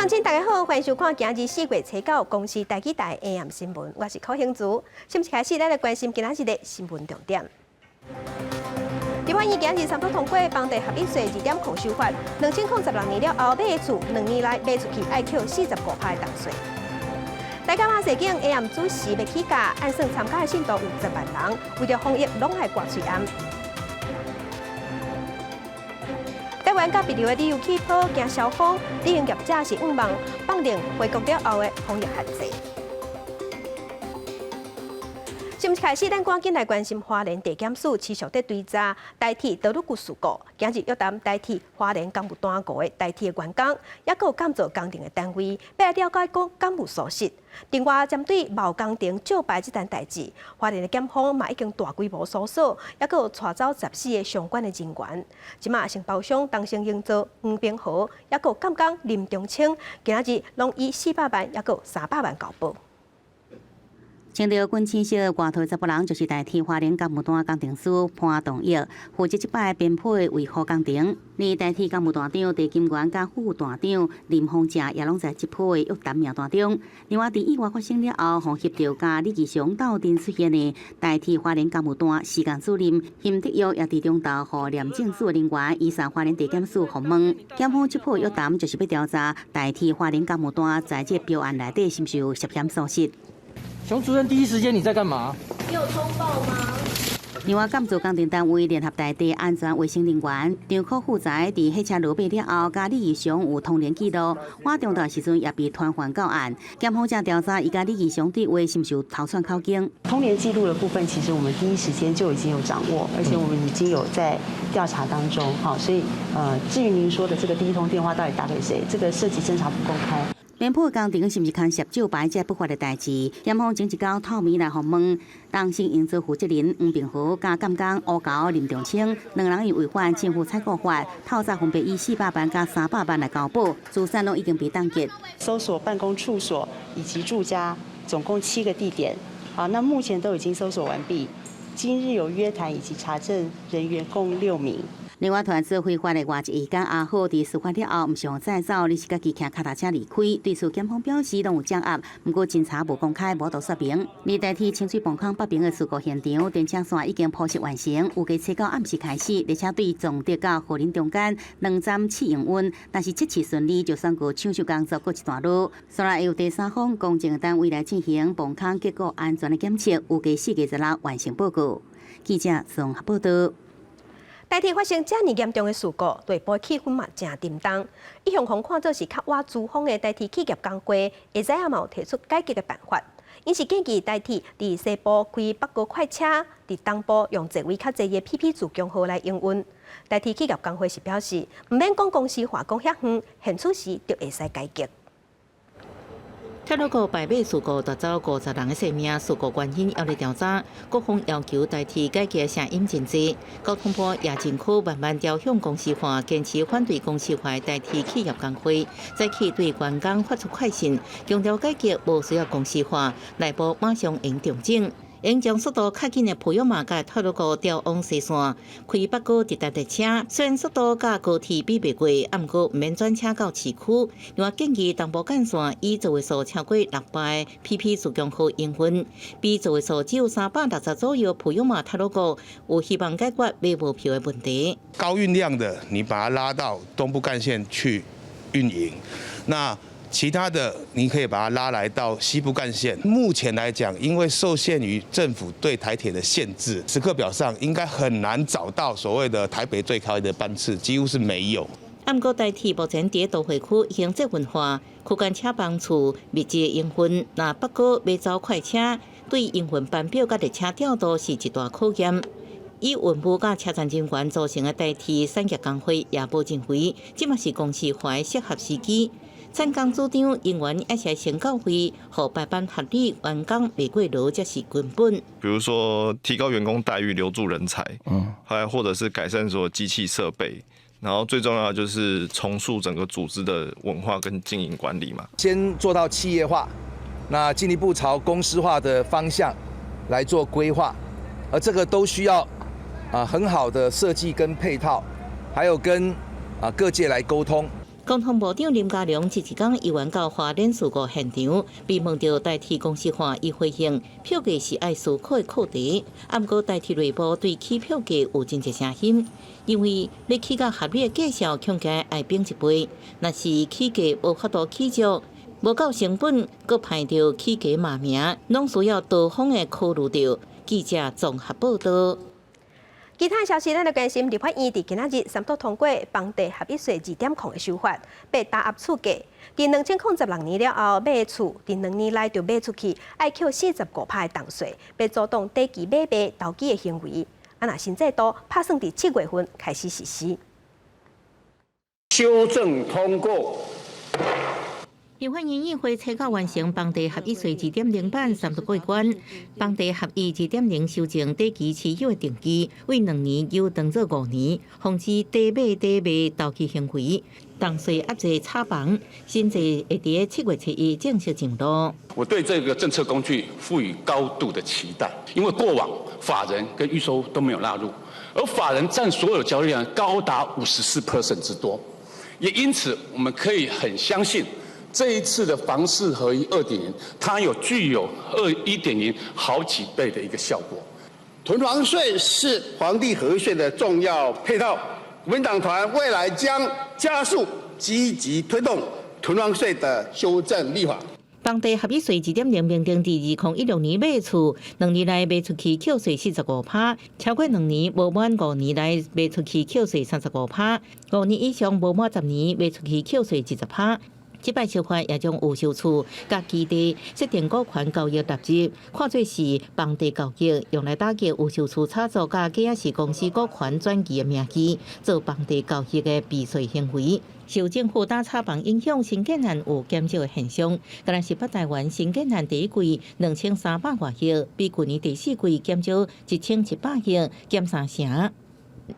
鄉親，大家好，歡迎收看今日4月初9公視台語台 AM 新聞，我是柯興竹。新聞開始，咱來關心今仔日的新聞重點。立法院今日三讀通過房地合一稅2.0修法，2016年了後買的厝，2年內賣出去愛扣45%的重稅。台甲媽踅景 AM 主時欲起價，按算參加的信徒有10萬人，為著防疫攏愛掛喙罨。台灣佮帛琉的旅遊氣泡驚蕭封，旅行業者是向望放冗回國了後的防疫限制。新聞開始，咱趕緊來關心花蓮地檢署持續佇追查台鐵多魯閣事故。今日約談台鐵花蓮工務單五个台鐵的員工，抑閣有監造工程的單位，欲來了解講敢有疏失。另外，針對某工程照牌這單代誌，花蓮的檢方嘛已經大規模搜索，抑閣有帶走14個相關的人員。這馬承包商東成營造黃平和，抑閣有監工林中清，今仔日攏以400萬，抑閣有300萬交保。穿著軍青色外套的查埔人，就是台鐵花蓮工務單工程師潘棟旭，負責這擺邊坡的維護工程。連台鐵工務大長鄭金元佮副大長林鳳正也攏在這波的約談名單中。另外，佇意外發生了後，予翕著佮李義祥鬥陣出現的台鐵花蓮工務單施工主任邢德玉，也佇中晝予廉政署的人員移送花蓮地檢署訪問。檢方這波約談就是欲調查台鐵花蓮工務單在這標案內底是毋是有涉嫌疏失。熊主任，第一時間你在幹嘛？你有通報嗎？另外，監造工程單位聯合在地安全衛生人員張可負責，佇火車落馬了後，佮李義祥有通聯記錄。晚中晝時陣也被傳喚到案，檢方正調查伊佮李義祥對話是毋是有偷竄口供。通聯記錄的部分，其實我們第一時間就已經有掌握，而且我們已經有在調查當中。好，所以至於您說的這個第一通電話到底打給誰，這個涉及偵查不公開。邊坡工程是毋是牽涉照牌這不法的代誌？檢方前一工透暝來訪問，東成營造負責人黃炳和佮監工烏猴林仲清，兩人因違反政府採購法，透早分別以400萬佮300萬來交保，資產攏已經被凍結。搜索辦公處所以及住家，總共七個地點。好，那目前都已經搜索完畢。今日有約談以及查證人員共六名。另外，傳出非法的外籍移工阿好，佇事發了後，毋是予載走，而是家己騎跤踏車離開。對此，檢方表示攏有掌握，毋過偵查無公開，無法度說明。而台鐵清水泵坑北邊的事故現場，電車線已經鋪設完成，預計初九暗時開始，列車對崇德到和林中間兩站試營運，但是測試順利，就宣告搶修工作告一段落。煞來由第三方公證單位來進行泵坑結構安全的檢測，預計4月16完成報告。記者綜合報道。台鐵發生遮爾嚴重的事故，內部氣氛嘛誠沉重。一向予看做是較倚資方的台鐵企業工會，下載也嘛有提出改革的辦法。𪜶是建議台鐵佇西部開北高快車，佇東部用座位較濟的 PP 自強號來營運。台鐵企業工會是表示，毋免講公司化講遐遠，現此時就會使改革。鐵路局敗馬事故奪走50人的性命，事故原因猶咧調查。各方要求台鐵改革聲音真濟，交通部也真可慢慢朝向公司化，堅持反對公司化的台鐵企業工會，早起對員工發出快信，強調改革無需要公司化，內部馬上會調整。應將速度較緊的普悠瑪佮鐵路局調往西線，開北高直達列車，雖然速度佮高鐵比袂過，毋過毋免轉車到市區。另外建議東部幹線以座位數超過600 PP 自強號營運，比座位數只有360左右普悠瑪鐵路局有希望解決買無票的問題。高運量的，你把它拉到東部幹線去運營，那其他的你可以把它拉來到西部幹線。目前來講，因為受限於政府對台鐵的限制，時刻表上應該很難找到所謂的台北最快的班次，幾乎是沒有。毋過台鐵目前佇都會區已經捷運化，區間車班次密集營運，若北高欲走快車，對營運班表佮列車調度是一大考驗。以運務佮車站人員組成的台鐵產業工會也無認為，這嘛是公司化的適合時機。產工主張人員抑是先到位，予排班合理，員工袂過勞才是根本。比如說提高員工待遇，留住人才，還或者是改善所有機器設備，然後最重要的就是重塑整個組織的文化跟經營管理嘛。先做到企業化，那進一步朝公司化的方向來做規劃，而這個都需要很好的設計跟配套，還有跟各界來溝通。交通部長林佳龍這一工猶原到花蓮事故現場，被問著台鐵公司化，伊回應票價是愛思考的課題。毋過台鐵內部對起票價有真濟聲音，因為欲起較合理的價數，恐驚愛反一倍。若是起價無法度起足，無夠成本，閣歹著起價罵名，攏需要多方的考慮著。記者綜合報道。其他消息，咱來關心立法院佇今仔日三讀通過房地合一稅2.0的修法，欲打壓厝價。佇2016年了後買厝，佇2年內就賣出去，愛扣45%的重稅，欲阻擋短期買賣投機的行為。啊，若新制度拍算佇7月份開始實施。修正通過。立法院議會初稿完成房地合一稅2.0版三讀過關，房地合一2.0修正短期持有的定義，為2年又當做5年，防止短買短賣投機行為。重稅壓制炒房，新制會佇7月7日正式上路。我對這個政策工具賦予高度的期待，因為過往法人跟預售都沒有納入，而法人佔所有交易量高達54% 之多，也因此我們可以很相信。這一次的房市合一2.0，它有具有1.0好幾倍的一個效果。囤房稅是房地合一稅的重要配套，國民黨團未來將加速積極推動囤房稅的修正立法。房地合一稅2.0明定，佇2016年買厝，2年內賣出去扣稅45%，超過2年無滿5年內賣出去扣稅35%，5年以上無滿10年賣出去扣稅20%。這擺修法也將預售厝佮基地設定股權交易納入，看做是房地交易，用來打擊預售厝炒作佮假是公司股權轉移的名義做房地交易的避稅行為。受政府打炒房影響，新建案有減少的現象。敢若是北台灣新建案第一季2300外億，比去年第四季減少1700億，減3成。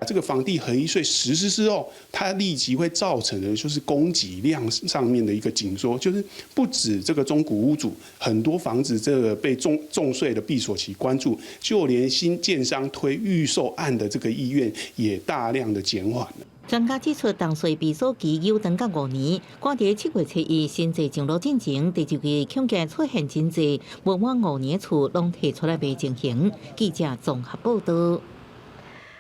這個房地合一稅實施之後，它立即會造成的就是供給量上面的一個緊縮，就是不止這個中古屋主，很多房子這個被重稅的閉鎖期關注，就連新建商推預售案的這個意願也大量的減緩了。專家指出，重稅閉鎖期有長到5年，趕佇7月7日新制上路進前，第二季恐驚出現真濟無滿5年厝攏提出來賣情形。記者綜合報道。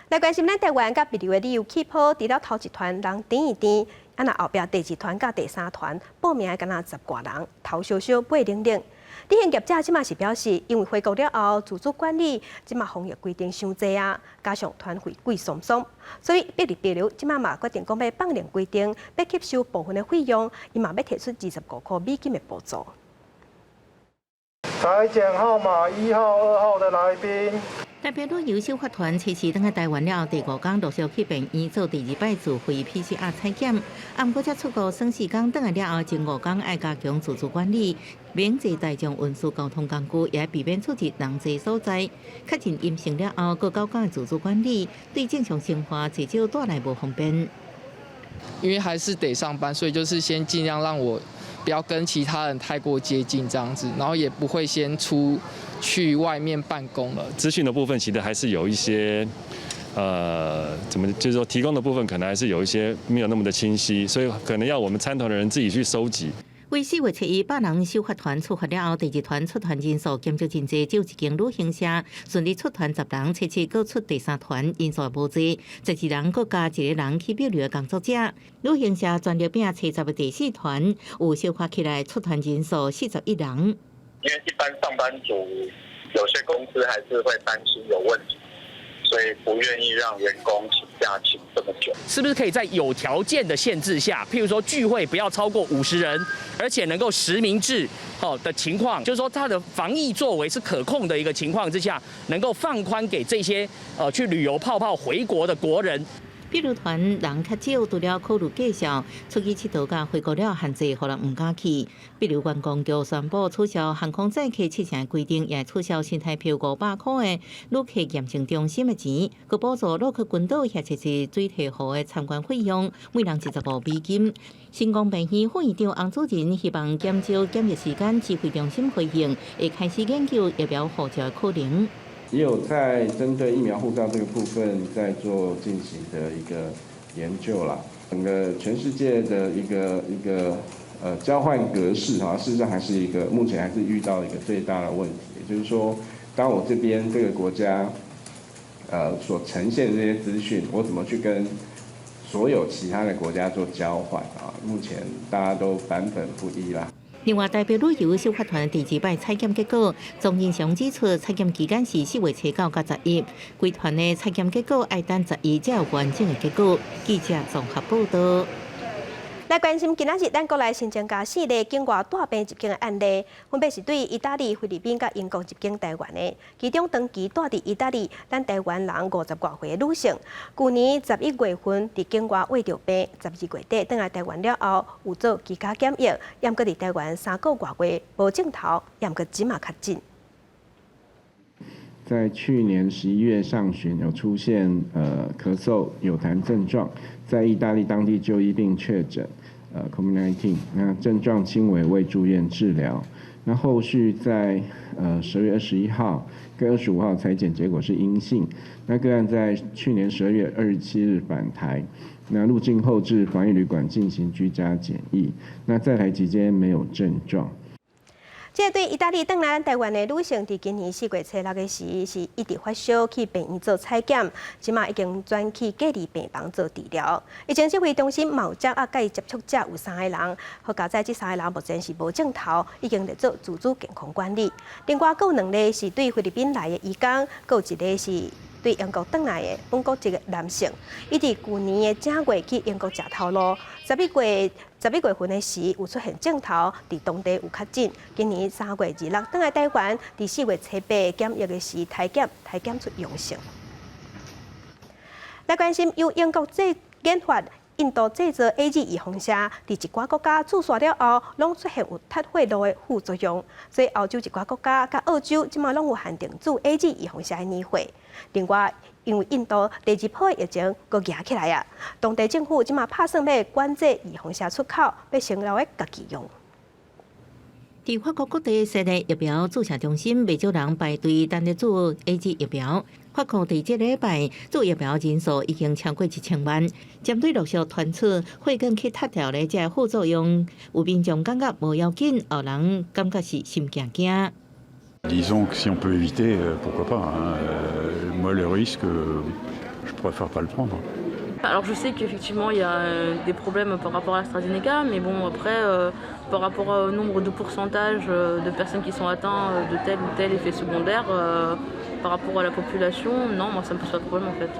來關心咱台灣佮帛琉的旅遊氣泡，除了頭一團人甜一甜，啊若後壁第二團佮第三團報名的敢若10外人，頭燒燒尾冷冷。旅行業者這馬是表示，因為回國了後自主管理，這馬防疫規定傷濟啊，加上團費貴桑桑，所以帛琉這馬嘛決定講欲放寬規定，欲吸收部分的費用，伊嘛欲提出25塊美金的補助。採檢號碼1號、2號的來賓。台北旅遊首發團測試轉來台灣了，第五工陸續去病院做第二擺自費 PCR 採檢，毋過才出國耍四工，轉來了後，前五工愛加強自主管理，免坐大眾運輸交通工具，也避免出入人濟所在。確認陰性了後，閣9工自主管理，對正常生活至少帶來無方便。因為還是得上班，所以就是先盡量讓我不要跟其他人太過接近這樣子，然後也不會先出去外面辦公了。資訊的部分其實還是有一些，怎麼就是說提供的部分可能還是有一些沒有那麼的清晰，所以可能要我們參團的人自己去收集。為4月7日百人首發團出發了後，第二團出團人數減少真濟，只有一間旅行社順利出團10人，測試閣出第三團人數無濟，12人閣加一個人去帛琉的工作者。旅行社全力拼測十的第四團，有小可起來出團人數41人。因為一般上班族有些公司還是會擔心有問題，所以不願意讓員工請假請這麼久。是不是可以在有條件的限制下，譬如說聚會不要超過50人，而且能夠實名制哦的情況，就是說它的防疫作為是可控的一個情況之下，能夠放寬給這些去旅遊泡泡回國的國人。帛琉團人較少，除了考慮價數，出去𨑨迌佮回國了限制，予人毋敢去。帛琉觀光局宣布取消航空載客7成的規定，也取消新台票500塊的旅客驗證中心的錢，閣補助洛克群島遐濟水提湖的參觀費用，每人25美金。成功病院副院長洪主任希望減少檢疫時間，指揮中心回應會開始研究疫苗護照的可能。也有在針對疫苗護照這個部分在做進行的一個研究啦。整個全世界的一個交換格式哈，事實上還是一個目前還是遇到一個最大的問題，也就是說，當我這邊這個國家所呈現的這些資訊，我怎麼去跟所有其他的國家做交換啊？目前大家都版本不一啦。另外，台北旅遊小法團第二擺採檢結果，莊人祥指出，採檢期間是4月初9到11，規團的採檢結果愛等11才有完整的結果。記者綜合報道。來關心今仔日咱國內新增加四例境外帶病入境的案例，分別是對意大利、菲律賓佮英國入境台灣的。其中長期蹛佇意大利，咱台灣人50外歲的女性，舊年11月份佇境外穢著病，12月底轉來台灣了後，有做居家檢疫，猶閣佇台灣3個外月無症頭，猶閣這馬確診。在去年11月上旬有出現咳嗽、有痰症狀，在意大利當地就醫並確診COVID-19，那症狀輕微，未住院治療。那後續在12月21號跟25號採檢結果是陰性。那個案在去年12月27日返台，那入境後至防疫旅館進行居家檢疫。那在台期間沒有症狀。這個對意大利轉來台灣的女性，佇今年4月初6的時，是一直發燒去病院做採檢，這馬已經轉去隔離病房做治療。疫情指揮中心嘛有掌握佮伊接觸者有三個人，好佳哉這三個人目前是無症頭，已經佇做自主健康管理。另外，閣有兩例是對菲律賓來的移工，閣有一個是對英國轉來的本國籍的男性，伊佇舊年的正月去英國食頭路，11月份的時有出現症頭，佇當地有確診。今年3月26轉來台灣，佇4月初8檢疫的時，篩檢出陽性。來關心由英國製研發、印度製造 AZ 預防射，佇一寡國家注射了後，攏出現有脫血路的副作用，所以歐洲一寡國家佮澳洲這馬攏有限定注 AZ 預防射的年歲。另外，因為印度第二波疫情閣夯起來啊，當地政府這馬拍算欲管制預防射出口，欲先留咧家己用。佇法國各地設立疫苗注射中心，袂少人排隊等咧注 AZ 疫苗。法國佇這禮拜注疫苗人數已經超過1000萬。針對陸續傳出血管去脫掉的這个副作用，有民眾感覺無要緊，有人感覺是心驚驚。 Disons que si on peut éviter, pourquoi pas, hein. Moi, le risque, je préfère pas le prendre. Alors je sais qu'effectivement il y a des problèmes par rapport à l'AstraZeneca, mais bon après par rapport au nombre de pourcentage de personnes qui sont atteintes de tel ou tel effet secondaire par rapport à la population, non, moi ça me pose pas de problème en fait.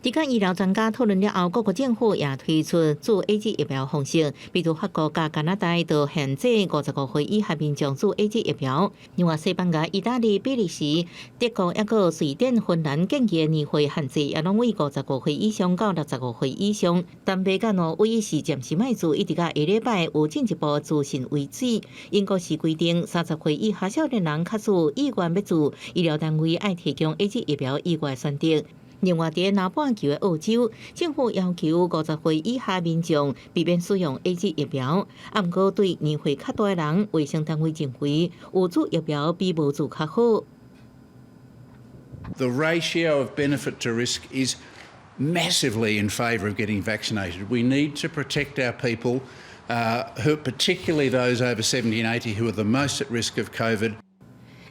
佇佮醫療專家討論了後，各國政府也推出注 AZ 疫苗方式，比如法國佮加拿大都限制55歲以下民眾注 AZ 疫苗。另外，西班牙、意大利、比利時、德國抑閣瑞典、芬蘭建議的年歲限制也攏為55歲以上到65歲以上。但袂到挪威是暫時莫注，一直到下禮拜有進一步資訊為止。英國是規定30歲以下少年人假使有意願欲注，醫療單位愛提供 AZ 疫苗以外選擇。另外，佇南半球的澳洲，政府要求50歲以下民眾避免使用 AZ 疫苗。啊，毋過對年歲較大的人，衛生單位認為有注疫苗比無注較好。 The ratio of benefit to risk is massively in favour of getting vaccinated. We need to protect our people, who, particularly those over 70 and 80 who are the most at risk of COVID.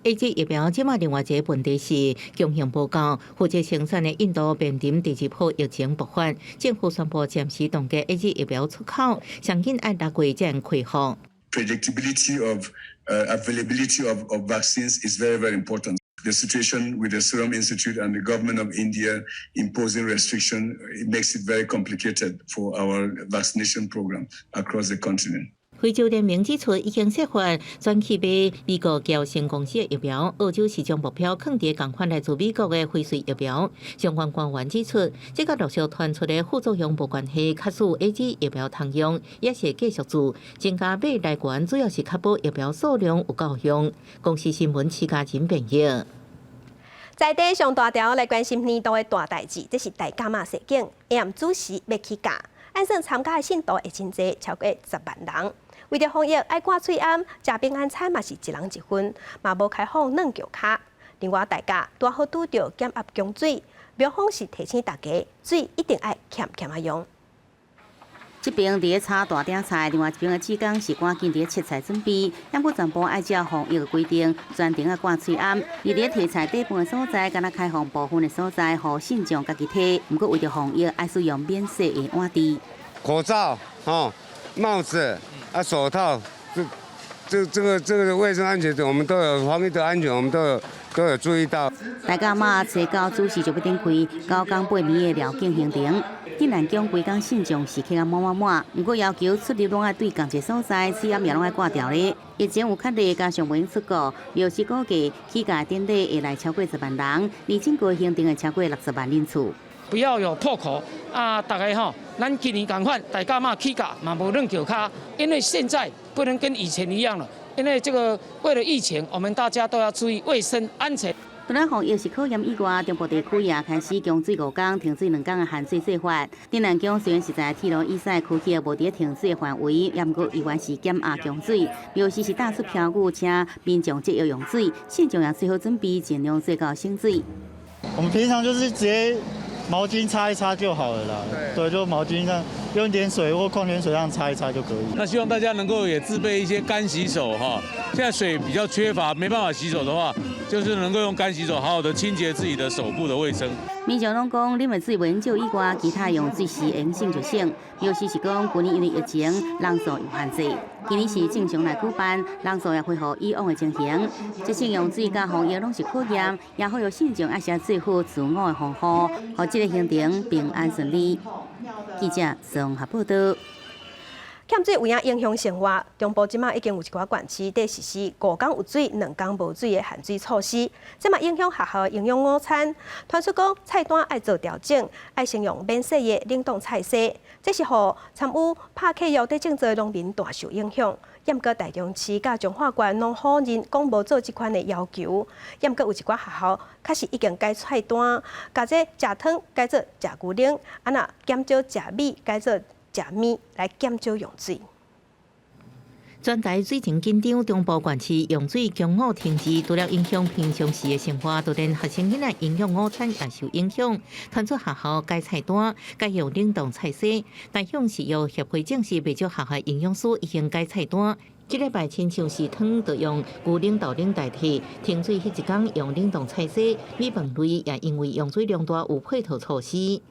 AZ 疫苗這馬另外一個問題是供應無夠，負責生產的印度面臨第二波疫情爆發，政府宣布暫時凍結 AZ 疫苗出口，上緊愛6月才能恢復。 Predictability of availability of vaccines is very, very important. The situation with the Serum Institute and the government of India imposing restriction, it makes it very complicated for our vaccination program across the continent. 非洲聯盟指出，已經設法轉去買美國嬌生公司的疫苗。澳洲是將目標囥佇仝款來自美國的輝瑞疫苗。相關官員指出，這佮陸續傳出的副作用無關係，假使 AZ 疫苗通用，也是會繼續注。增加買來源主要是確保疫苗數量有夠用。公視新聞徐家仁編譯。在地上大條來關心年度的大代誌，這是大甲媽踅景，下暗主時欲起駕，按算參加的信徒會真濟，超過10萬人。為著防疫，愛掛喙罨，食平安餐嘛是一人一份，嘛無開放軟轎跤。另外，大甲拄好拄著減壓供水，廟方是提醒大家，水一定愛儉儉仔用。這邊佇咧炒大鼎菜，另外一邊的志工是趕緊佇咧切菜準備。毋過全部愛照防疫的規定，全程啊掛喙罨。而佇咧提菜底盤的所在，敢若開放部分的所在，予信眾家己提。毋過為著防疫，愛使用免洗的碗箸。口罩、哦，帽子、啊手套，這個衛生安全，我們都有防疫的安全，我們都有注意到。大家嘛，初九主時就欲展開9工8暝的繞境行程。鎮瀾宮規工信眾是客啊滿滿滿，毋過要求出入攏愛對仝一個所在，喙罨也攏愛掛牢咧。疫情有較例，加上袂用出國，廟是估計起價典禮會來超過10萬人，而整個行程會超過60萬人次。不要有破口啊！大家吼，咱今年仝款，大家嘛起價嘛無軟轎跤，因為現在不能跟以前一樣了，因為這個為了疫情，我們大家都要注意衛生安全。除了防疫是考驗以外，中部地區也開始供水5工、停水2工的限水做法。鎮瀾宮雖然是在鐵路以西區域無佇停水的範圍，也毋過依然是減壓供水。廟司是打出標語，請民眾節約用水，信眾也做好準備，盡量做到省水。我們平常就是直接毛巾擦一擦就好了啦。對，就毛巾這樣用點水或礦泉水這樣擦一擦就可以。那希望大家能夠也自備一些乾洗手哈。現在水比較缺乏，沒辦法洗手的話，就是能夠用乾洗手好好的清潔自己的手部的衛生。民眾攏講，啉的水袂用少以外，其他用水時會省就省。尤其是講，舊年因為疫情，人數有限制，今年是正常來舉辦，人數也恢復以往的情形。節省用水佮防疫攏是考驗，也呼籲信眾愛先做好自我的防護，予這个行程平安順利。記者綜合報道。欠水有影影響生活，中部這馬已經有一寡縣市佇實施5工有水、2工無水的限水措施，這嘛影響學校營養午餐。傳出講菜單愛做調整，愛先用免洗的冷凍菜蔬，這是予參與拍契約佇種作的農民大受影響。毋過台中市佮彰化縣攏否認講無做這款的要求。毋過有一寡學校確實已經改菜單，共這食湯改做食牛奶，啊若減少食米改做食麵來減少用水。全台水情緊張，中部縣市用水供午停止，除了影響平常時的生活，就連學生囡仔營養午餐也受影響。傳出學校改菜單，改用冷凍菜蔬。台鄉食藥協會證實，袂少學校營養師已經改菜單。這禮拜親像是湯，就用牛奶豆奶代替；停水彼一工用冷凍菜蔬。米飯類也因為用水量大，有配套措施。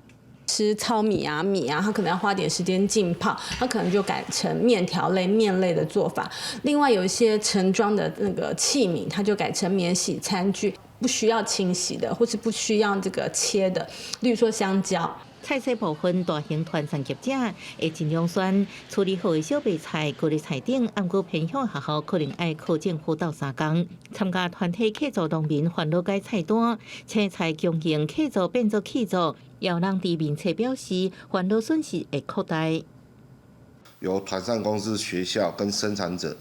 吃糙米啊米啊，他可能要花點時間浸泡，他可能就改成麵條類、麵類的做法。另外有一些盛裝的那個器皿，他就改成免洗餐具，不需要清洗的，或是不需要這個切的，例如說香蕉。菜色部分，大型團膳業者會盡量選處理好的小白菜，擱佇菜頂。毋過偏鄉學校可能愛靠政輔導3工。參加團體契作農民煩惱改菜單，青菜供應契作變做契作，有人佇面冊表示煩惱損失會擴大。由團膳公司、學校跟生產者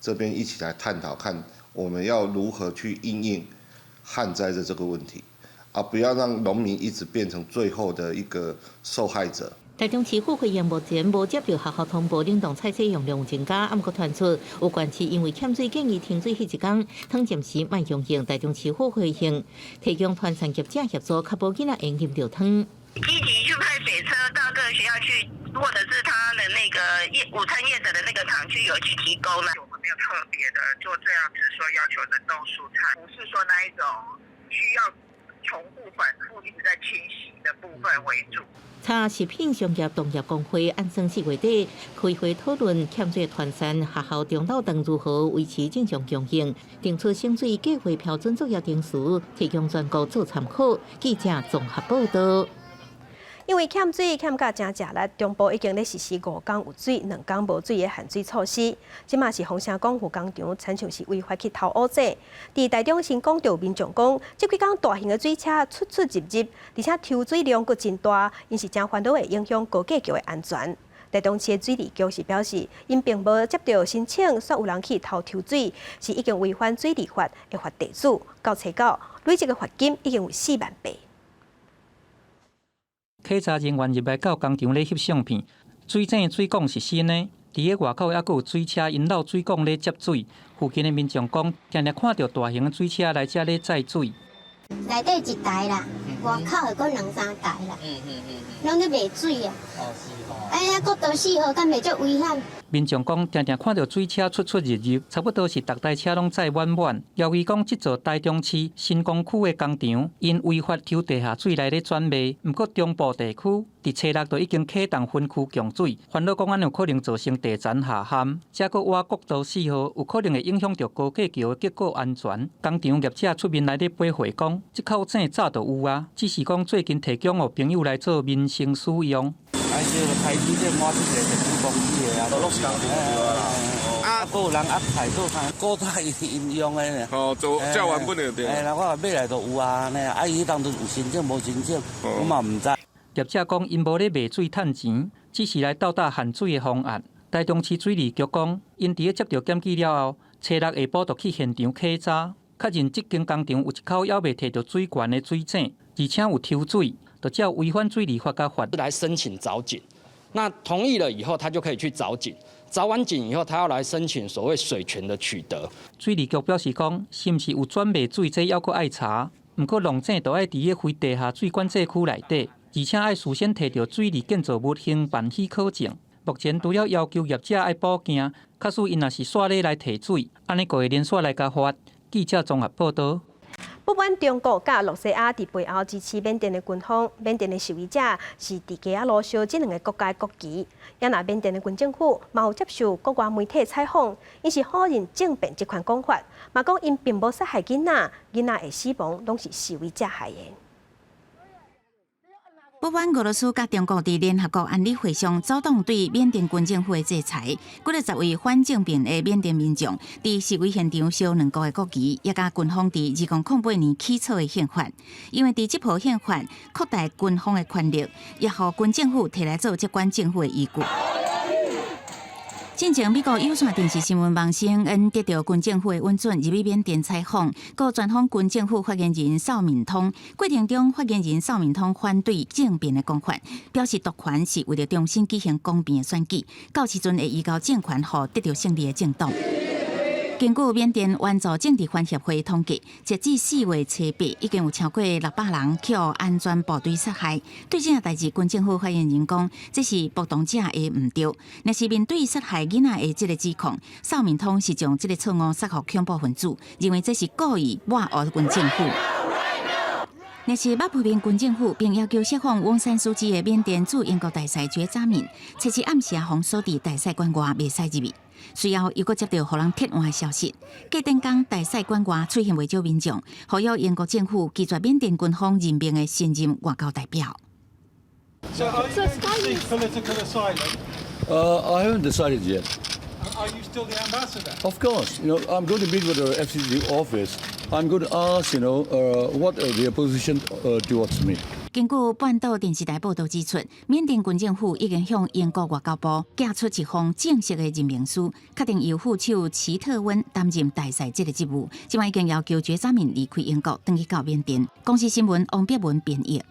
這邊一起來探討，看我們要如何去因應旱災的這個問題。啊！不要讓農民一直變成最後的一個受害者。台中市府回應目前無接到學校通報冷凍菜蔬用量增加，毋過傳出有縣市因為欠水建議停水彼一工，湯暫時莫供應。台中市府回應，提供團膳業者協助，確保囡仔會啉著湯。積極去派水車到各學校去，或者是他的那個業午餐業者的那個廠區有去提供呢。我們沒有特別的做這樣子說要求冷凍蔬菜，不是說那一種需要重複反覆一直在清洗的部分為主。查食品商業同業公會按算4月底開會討論欠水團膳學校中晝頓如何維持正常供應，定出省水計劃標準作業程序，提供全國做參考。記者綜合報道。因為欠水欠甲誠食力，中部已經咧實施5工有水、2工無水的限水措施。這馬是風聲講有工廠親像是違法去偷烏井。佇台中新港就有民眾講，這幾工大型的水車出出入入，而且抽水量閣真大，𪜶是誠煩惱會影響高架橋的安全。台中市的水利局是表示，𪜶並無接到申請，說有人去偷抽水，是已經違反水利法，會罰地主。到初九，累計的罰金已經有4萬8。稽查人員入來到工廠咧翕相片，水井水管是新的，佇咧外口猶閣有水車𪜶漏水管咧接水。附近的民眾講，定定看著大型的水車來遮咧載水。內底一台啦，外口的閣兩三台啦，攏咧賣水啊。哎呀，國道四號敢袂足危險？民眾講，定定看著水車出出入入，差不多是逐台車攏載滿滿。謠言講，這座台中市新光區的工廠𪜶違法抽地下水來咧轉賣，毋過中部地區佇初六就已經啟動分區供水，煩惱講按呢有可能造成地層下陷，這閣倚國道四號，有可能會影響著高架橋的結構安全。工廠業者出面來咧駁回講，這口井早就有啊，只是講最近提供予朋友來做民生使用。啊，這個開始這滿出個電子公司的啊，都攏是工廠啊，閣有人壓菜做啥？古早𪜶用的呢。哦，做較原本的對。哎，啦，我買來就有啊，呢，啊，伊彼當陣有申請無申請，我嘛毋知。業者講，𪜶無咧賣水趁錢，只是來鬥搭限水的方案。台中市水利局講，𪜶佇咧接著檢舉了後，初六下晡就去現場稽查，確認這間工廠有一口猶未提著水權的水井，而且有抽水。就照違反水利法共罰。來申請鑿井，那同意了以後，他就可以去鑿井。鑿完井以後，他要來申請所謂水權的取得。水利局表示講，是毋是有轉賣水，這猶閣愛查。毋過弄井都愛佇咧非地下水管制區內底，而且愛事先提著水利建造物興辦許可證。目前除了要求業者愛補件，假使𪜶若是煞咧來提水，按呢就會連續來共罰。記者綜合報導。不滿中國佮露西亞佇背後支持緬甸的軍方，緬甸的示威者是佇街仔路燒這兩個國家的國旗。也若緬甸的軍政府嘛有接受國外媒體採訪，𪜶是否認政變這款講法，嘛講𪜶並無殺害囡仔，囡仔的死亡攏是示威者害的。不滿俄羅斯佮中國佇聯合國安理會上阻擋對緬甸軍政府的制裁，幾若十位反政變的緬甸民眾佇示威現場燒兩國的國旗，也佮軍方佇2008年起草的憲法，因為佇這部憲法擴大軍方的權力，也予軍政府提來做接管政府的依據。進前美國有線電視新聞網 CNN 得著軍政府的允准入去緬甸採訪，閣專訪軍政府發言人邵敏通。過程中，發言人邵敏通反對政變的講法，表示奪權是為著重新舉行公平的選舉，到時陣會移交政權予得著勝利的政黨。根據緬甸援助政治犯協會統計，截至4月初八，已經有超過600人予安全部隊殺害。對這件代誌，軍政府發言人講，這是暴動者的毋對。若是面對殺害囡仔的這個指控，邵敏通是將這個錯誤撒予恐怖分子，認為這是故意抹黑軍政府。若是捌批評軍政府，並要求釋放翁山蘇姬的緬甸駐英國大使覺扎敏，初七暗時予鎖佇大使館外，袂使入去。隨後又閣接著予人撤換的消息，隔頂工大使館外出現袂少民眾，呼籲英國政府拒絕緬甸軍方任命的新任外交代表。 So are you going to seek political asylum? I haven't decided yet. Are you still the ambassador? Of course, I'm going to meet with the FCT office. I'm going to ask, what are their position towards me. 根據半島電視台報導指出，緬甸軍政府已經向英國外交部寄出一封正式的任命書，確定由副手齊特溫擔任大使這個職務。這擺已經要求覺扎敏離開英國，轉去到緬甸。公視新聞王碧文編譯。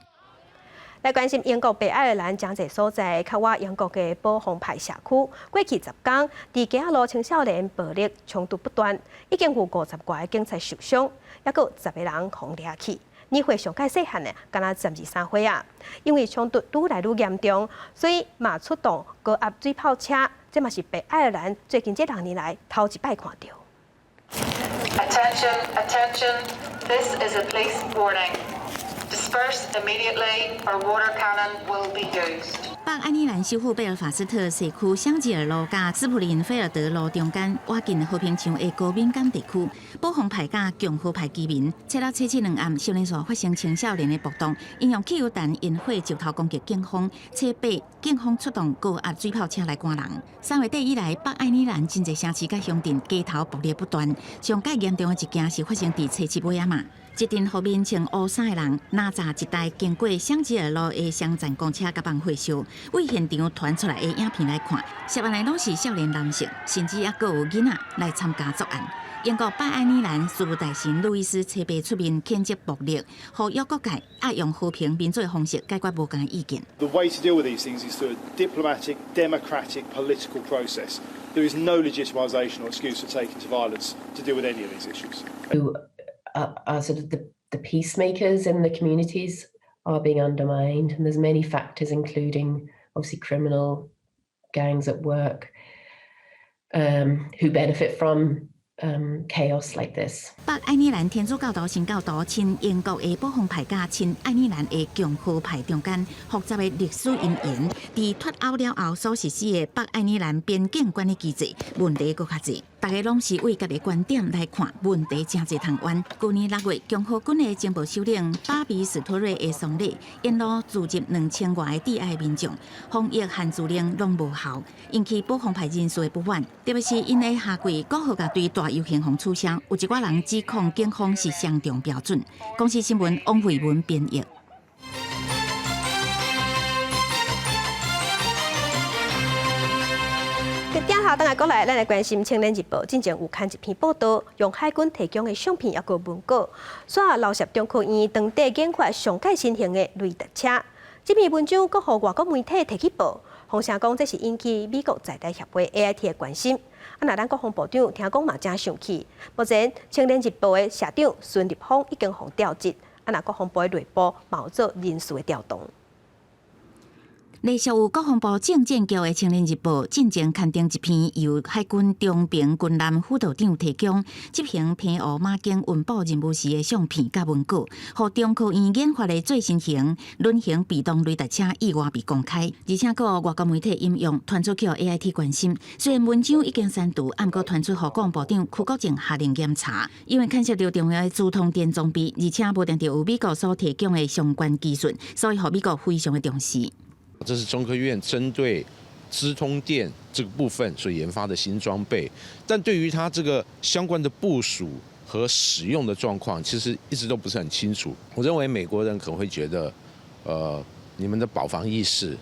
來關心英國北愛爾蘭誠濟所在，較倚英國的保皇派社區，過去10工，佇街仔路青少年暴力衝突不斷，已經有50外個警察受傷，猶閣有10個人予掠去。年歲上較細漢的，敢若12、13歲啊！因為衝突愈來愈嚴重，所以嘛出動高壓水炮車，這嘛是北愛爾蘭最近這6年來頭一擺看著。 Attention, attention! This is a police warning. Disperse immediately or water cannon will be used. 北愛爾蘭首府貝爾法斯特西區香吉爾路佮斯普林菲爾德路中間，倚近和平牆的高敏感地區，保皇派佮共和派居民，初六初七兩暗，小連續發生青少年的暴動，𪜶用汽油彈引火石頭攻擊警方，初八警方出動高壓水炮車來趕人。3月底以來，北愛爾蘭真濟城市佮鄉鎮街頭暴力不斷，上蓋嚴重的一件是發生佇初七尾仔嘛。一陣予面穿烏衫的人拿炸一台經過香吉爾路的雙層公車，共放火燒。對現場傳出來的影片來看，涉案的攏是少年男性，甚至猶閣有囡仔來參加作案。英國北愛爾蘭事務大臣路易斯初八出面譴責暴力，呼籲各界愛用和平民主的方式解決無仝的意見。 The way to deal with these things is through a diplomatic, democratic, political process. There is no legitimisation or excuse for taking to violence to deal with any of these issues. Who are sort of the The peacemakers in the communities are being undermined, and there's many factors, including obviously criminal gangs at work who benefit from chaos like this. 北愛爾蘭天主教徒新教徒親英國的保皇派佮親愛爾蘭的共和派中間複雜的歷史因緣，佇脫歐了後所實施的北愛爾蘭邊境管理機制問題閣較濟。大家攏是為家己觀點來看問題，誠濟通冤。舊年6月，共和軍的情報首領巴比斯托瑞的喪禮，沿路聚集2000外个致哀民眾，防疫限聚令攏無效，引起保皇派人士的不滿。特別是𪜶的夏季國和樂隊大遊行予取消，有一寡人指控警方是雙重標準。公視新聞王慧文編譯。鏡頭轉來過來，咱來關心《青年日報》進前有刊一篇報道，用海軍提供的相片抑閣文稿，煞流涉中科院當地研發上蓋新型的雷達車。這篇文章閣予外國媒體提去報，風聲講這是引起美國在台協會 AIT 的關心。啊，若咱國防部長聽講嘛誠生氣。目前《青年日報》的社長孫立峰已經予調職，啊，若國防部的內部嘛有做人事的調動。隸屬有國防部政戰局的《青年日報》進前刊登一篇由海軍長平軍艦副道長提供執行澎湖馬經運補任務時的相片佮文稿，予中科院研發的最新型輪型被動雷達車意外被公開，而且閣予外國媒體引用，傳出去予 AIT 關心。雖然文章已經刪除，毋過傳出予國防部長邱國正下令檢查，因為牽涉著重要的資通電裝備，而且無定著有美國所提供的相關技術，所以予美國非常的重視。這是中科院針對資通電這個部分所研發的新裝備，但對於它這個相關的部署和使用的狀況，其實一直都不是很清楚。我認為美國人可能會覺得，你們的保防意識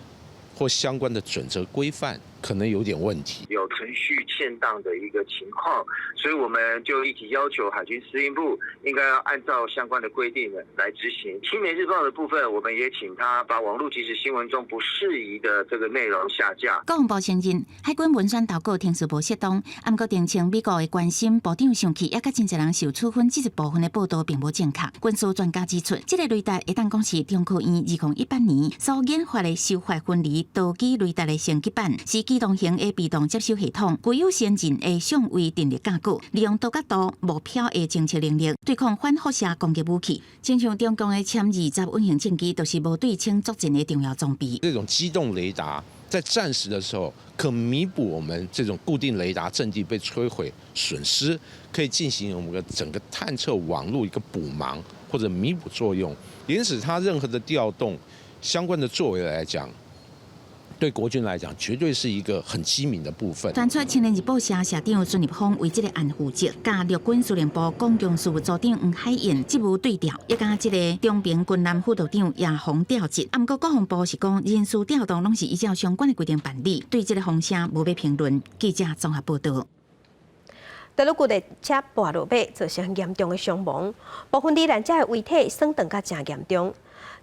或相關的準則規範可能有點問題，有程序欠當的一個情況，所以我們就一起要求海軍司令部應該要按照相關的規定來執行。青年日報的部分，我們也請他把網絡即時新聞中不適宜的這個內容下架。國防部承認海軍文宣投稿程序無適當，毋過澄清美國的關心，部長生氣，也佮真濟人受處分，這一部分的報道並無正確。軍事專家指出，這個雷達會當講是中科院2018年所研發的收發分離多機雷達的升級版，是機動型的被動接收系統，具有先進的相位陣列架構，利用多角度目標的偵測能力，對抗反輻射攻擊武器。親像中共的殲20隱形戰機，就是無對稱作戰的重要裝備。這種機動雷達在戰時的時候，可彌補我們這種固定雷達陣地被摧毀損失，可以進行我們的整個探測網路一個補盲或者彌補作用。因此，它任何的調動相關的作為來講，對國軍來講，絕對是一個很機敏的部分。傳出青年日報社社長孫立峰為這個案負責，佮陸軍司令部公共事務組長黃海燕職務對調，也佮這個長平軍艦副道長也予調職。毋過國防部是講人事調動攏是依照相關的規定辦理，對這個風聲無欲評論。記者綜合報道。德魯固列車跋落馬，造成嚴重的傷亡，部分罹難者的遺體損斷甲誠嚴重。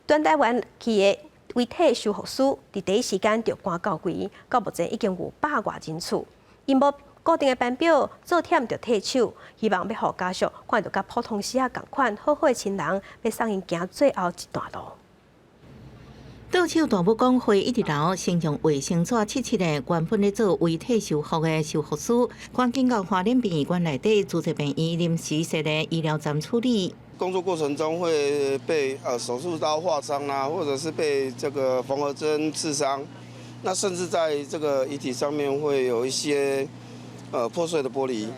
轉台灣去的遺體修復師佇第一時間就趕到位，到目前已經有百外人次。𪜶無固定的班表，做忝就退手，希望欲予家屬看著佮普通時仔仝款，好好的親人，欲送𪜶行最後一段路。倒手大武講會一直流，先用衛生紙拭拭的，原本咧做遺體修復的修復師，趕緊到花蓮殯儀館內底組織病院臨時設的醫療站處理。工作過程中會被手術刀劃傷啊，或者是被這個縫合針刺傷，那甚至在這個遺體上面會有一些破碎的玻璃。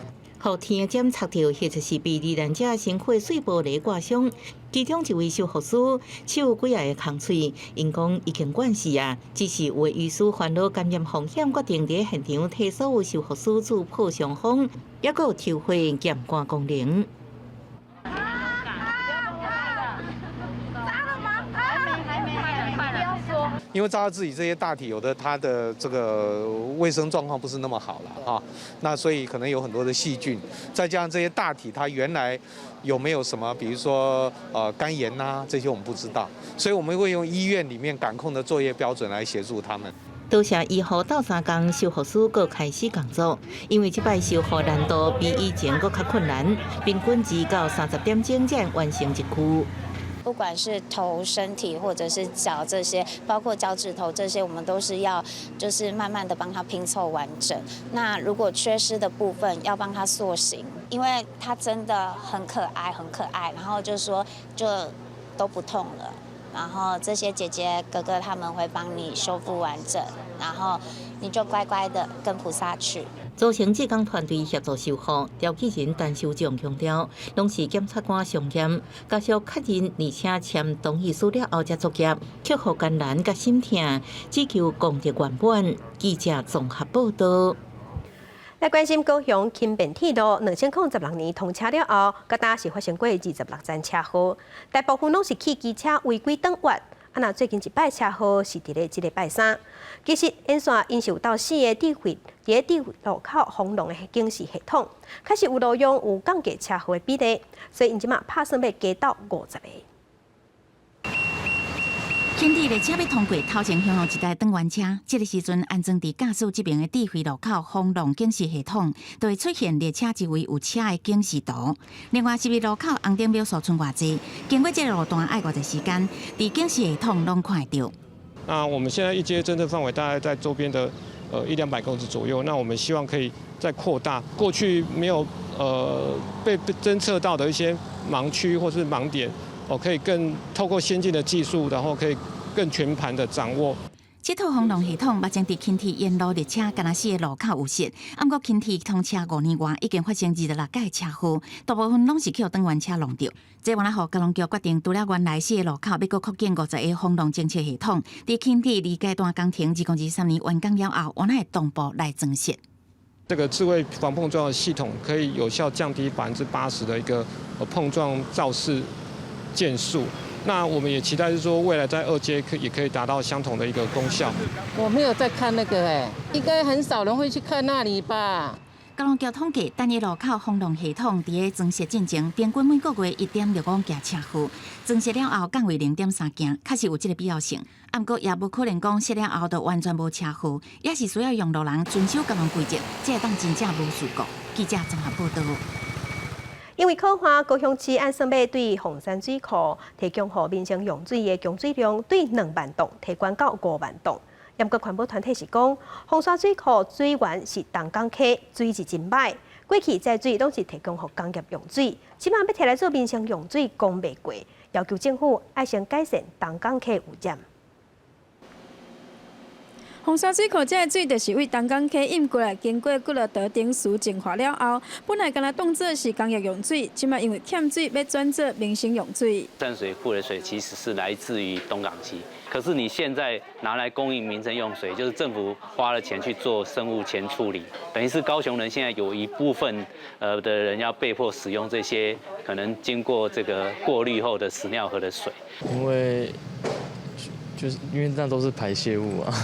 予天針插著，或者是被罹難者身軀碎玻璃割傷。其中一位修復師手幾仔个空喙，𪜶講已經慣勢啊，只是有的醫師煩惱感染風險，決定佇現場替所有修復師注破傷風，抑閣有抽血驗肝功能。因為照他自己這些大體，有的他的這個衛生狀況不是那麼好了哈，那所以可能有很多的細菌，再加上這些大體它原來有沒有什麼，比如說肝炎呐這些我們不知道，所以我們會用醫院裡面感控的作業標準來協助他們。多謝醫護鬥相共，修復師閣開始工作。因為這擺修復難度比以前閣較困難，平均2到30點鐘才會完成一區。不管是頭、身體或者是腳這些，包括腳趾頭這些，我們都是要就是慢慢的幫他拼湊完整。那如果缺失的部分，要幫他塑形，因為他真的很可愛，很可愛。然後就說就都不痛了。然後這些姐姐哥哥他們會幫你修復完整，然後你就乖乖的跟菩薩去。組成志工團隊協助修復，調解人陳修長強調，攏是檢察官上驗，家屬確認而且簽同意書了後才作業，克服艱難佮心痛，只求功德圓滿。記者綜合報道。來關心高雄輕便鐵路2016年通車了後，到今是發生過26宗車禍，大部分攏是汽機車違規轉彎。啊，若最近一擺車禍是佇咧這個拜三。其實沿線𪜶是有鬥四个智慧，佇咧智慧路口防撞的警示系統，確實有路用有降低車禍的比例，所以𪜶這馬拍算欲加到50個。輕鐵列車欲通過頭前向一台轉彎車，這个時陣安裝佇駕駛這爿的智慧路口防撞警示系統，就會出現列車周圍有車的警示圖。另外，十字路口紅燈秒數賰偌濟，經過這个路段愛偌濟時間，佇警示系統攏看會著。那我們現在一階偵測範圍大概在周邊的一兩百公尺左右，那我們希望可以再擴大，過去沒有被偵測到的一些盲區或是盲點。哦，可以更透過先進的技術，然後可以更全盤的掌握。這套防撞系統目前佇輕鐵沿路列車，干焦四个路口有設。毋過輕鐵通車5年外，已經發生26改車禍，大部分攏是予轉彎車撞著。這予交通局決定，除了原來四個路口，欲閣擴建50個防撞偵測系統。佇輕鐵二階段工程2023年完工了後，原來會同步來增設。這個智慧防碰撞的系統可以有效降低80%的一個碰撞肇事件數。那我們也期待是說，未來在二階也可以達到相同的一個功效。我沒有在看那個欸，應該很少人會去看那裡吧？交通局統計，單一路口防撞系統佇咧裝設進前，平均每個月1.65件車禍，裝設了後降為0.3件，確實有這个必要性。毋過也無可能講設了後就完全無車禍，也是需要用路人遵守交通規則，才會當真正無事故。記者綜合報道。因為洘旱，高雄市按算欲對鳳山水庫提供予民生用水的供水量對2萬噸提懸到5萬噸。毋過環保團體是講，鳳山水庫水源是東港溪，水質真䆀。過去這水攏是提供予工業用水，這馬欲提來做民生用水，講袂過，要求政府愛先改善東港溪污染。鳳山水庫這个水就是對東港溪引過來，經過幾落道頂池淨化了後，本來干焦當做是工業用水，這馬因為欠水，欲轉做民生用水。淡水庫的水其實是來自於東港溪，可是你現在拿來供應民生用水，就是政府花了錢去做生物前處理，等於是高雄人現在有一部分的人要被迫使用這些可能經過這個過濾後的屎尿河的水。因為就是因為那都是排泄物啊。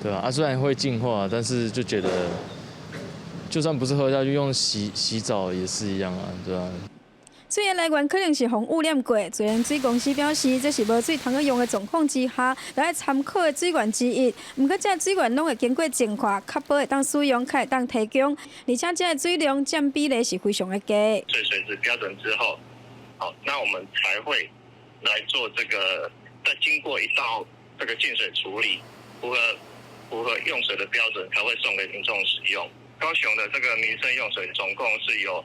對啊，雖然會淨化，但是就覺得，就算不是喝下去，用洗洗澡也是一樣啊，對啊。水的來源可能是予污染過，自來水公司表示，這是無水通去用的狀況之下，來參考的水源之一。毋過，這水源攏會經過淨化，確保會當使用，較會當提供。而且，這个水量佔比例是非常的低。水質標準之後，好，那我們才會來做這個，再經過一道這個淨水處理，符合用水的標準，才會送給民眾使用。高雄的這個民生用水總共是有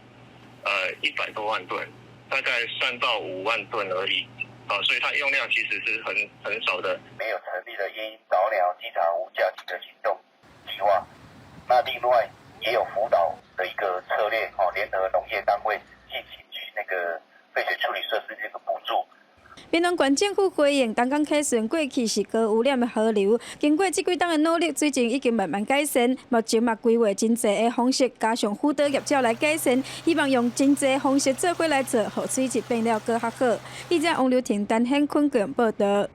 100多萬噸，大概3到5萬噸而已，啊，所以它用量其實是很少的。沒有成立的夜鷹早鳥機場無家庭的行動計劃，那另外也有輔導的一個策略，哦，聯合農業單位進行去那個廢水處理設施這個補助。屏東縣政府回應，東港溪雖然過去是高污染的河流，經過這幾冬的努力，水質已經慢慢改善。目前嘛規劃真濟的方式，加上輔導業者來改善，希望用真濟方式做伙來做，予水質變了閣較好。記者王劉婷、陳顯坤報道。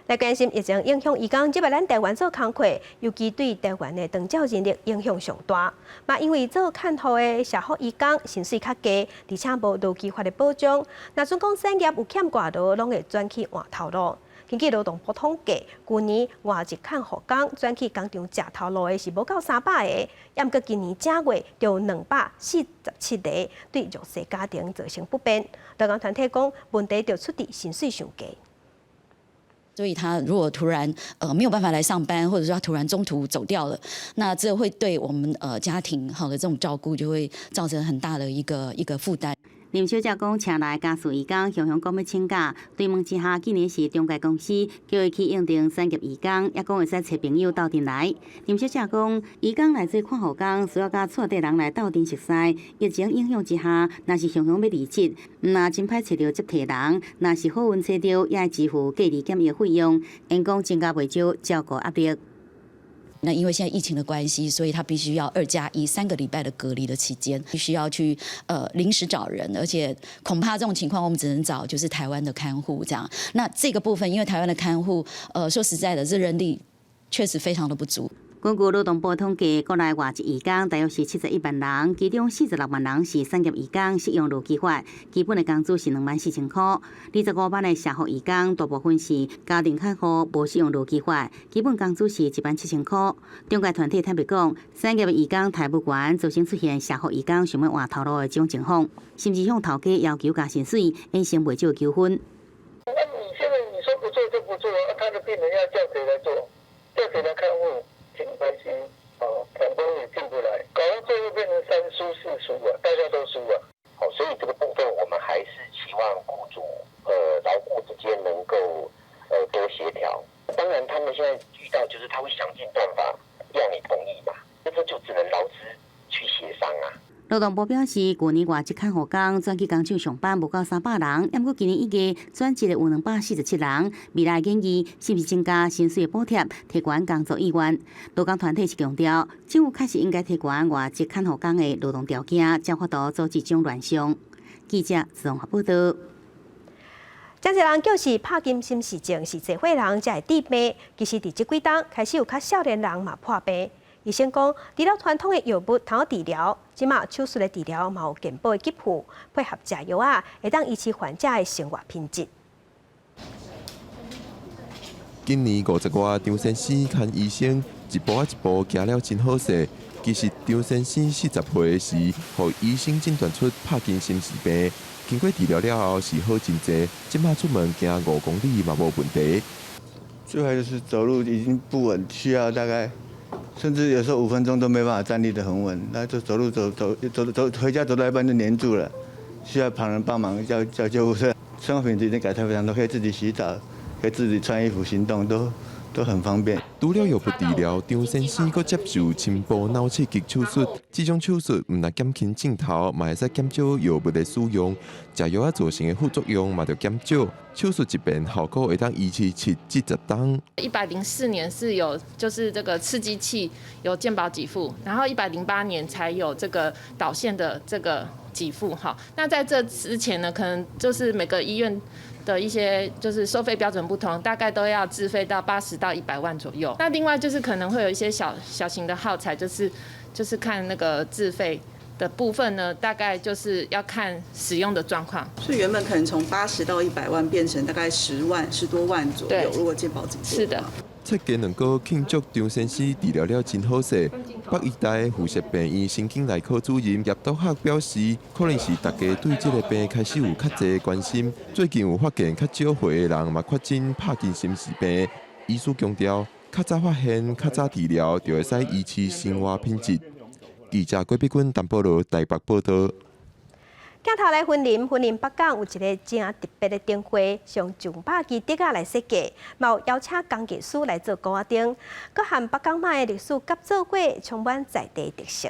來關心疫情影響移工，這擺咱台灣做工課，尤其對台灣的長照人力影響上大。嘛，因為做看護的社福移工薪水較低，而且無勞基法的保障，若準講產業有欠外勞，攏會轉去換頭路。根據勞動部統計，舊年外籍看護工轉去工廠食頭路的是無夠300個，猶毋過今年正月就有247個，對弱勢家庭造成不便。勞工團體講，問題就出佇薪水傷低。所以他如果突然沒有辦法來上班，或者說他突然中途走掉了，那這會對我們家庭好的這種照顧就會造成很大的一個負擔。林小姐講，車內家屬義工雄雄講欲請假，追問之下，竟然是中介公司叫伊去應徵產業義工，抑講會使揣朋友鬥陣來。林小姐講，義工來做看護工，需要佮厝底人來鬥陣熟似。疫情影響之下，若是雄雄欲離職，毋但真歹揣著接替人，若是好運揣著，也愛支付隔離檢疫費用，因講增加袂少照顧壓力。那因為現在疫情的關係，所以他必須要2加13個禮拜的隔離的期間，必須要去臨時找人，而且恐怕這種情況我們只能找就是台灣的看護這樣。那這個部分，因為台灣的看護，說實在的，這人力確實非常的不足。根據勞動部統計，國內外籍移工大約是71萬人，其中46萬人是產業移工，適用勞基法，基本的工資是24,000塊。25萬的社福移工，大部分是家庭看護，無適用勞基法，基本工資是17,000塊。中介團體坦白講，產業移工待遇懸，造成出現社福移工想欲換頭路的這種情況，甚至向頭家要求加薪水，衍生袂少糾紛。那你現在你說不做就不做，他的病人要叫誰來做？叫誰來看護？停關係，哦，員工也進不來，搞到最後變成三輸四輸啊，大家都輸啊。好，所以這個部分我們還是期望雇主勞雇之間能夠多協調。當然，他們現在遇到就是他會想盡辦法要你同意嘛，那這就只能勞資去協商啊。勞動部表示，舊年外籍看護工轉去工廠上班無夠300人，毋過今年一月轉職的有247人。未來建議是毋是增加薪水的補貼，提懸工作意願？勞工團體是強調，政府確實應該提懸外籍看護工的勞動條件，才有法度阻止這種亂象。記者綜合報道。真濟人叫是帕金森氏症是濟歲人才會得病，其實佇這幾冬開始有較少年人嘛破病。醫生講，除了傳統的藥物通治療，這馬手術的治療嘛有健保的給付，配合食藥仔，會當維持患者的生活品質。今年50外，張先生牽醫生一步仔一步行了真好勢。其實張先生40歲時，予醫生診斷出帕金森氏病，經過治療了後是好真濟，這馬出門行5公里嘛無問題。最後就是走路已經不穩，需要大概。甚至有時候5分鐘都沒辦法站立得很穩，那就走路走走走走回家走到一半就黏住了，需要旁人幫忙叫叫救護車。生活品質已經改善非常多，可以自己洗澡，可以自己穿衣服行動，都很方便。除了藥物治療，張先生閣接受深部腦刺激手術。這種手術毋但減輕症頭，嘛會使減少藥物的使用，食藥仔造成的副作用嘛著減少。手術一遍效果會當維持7至10冬。 104年是有就是這個刺激器有健保給付，然後108年才有這個導線的這個給付哈。那在這之前呢，可能就是每個醫院的一些就是收費標準不同，大概都要自費到80到100萬左右。那另外就是可能會有一些小小型的耗材，就是看那個自費的部分呢，大概就是要看使用的狀況。所以原本可能從80到100萬變成大概10萬10多萬左右。如果健保給付。是的。設計兩個慶祝張先生治療了真好勢。北醫大附設病院神經內科主任葉篤學表示，可能是大家對這個病開始有較濟關心。最近有發現較少歲的人嘛確診帕金森氏病。醫師強調，較早發現、較早治療，就會使維持生活品質。記者郭碧君、陳保羅台北報道。鏡頭來雲林，雲林北港有一个真特別的燈會，用上百支竹仔來設計，嘛有邀請工藝師來做鼓仔燈，閣和北港媽的歷史合做伙，充滿在地特色。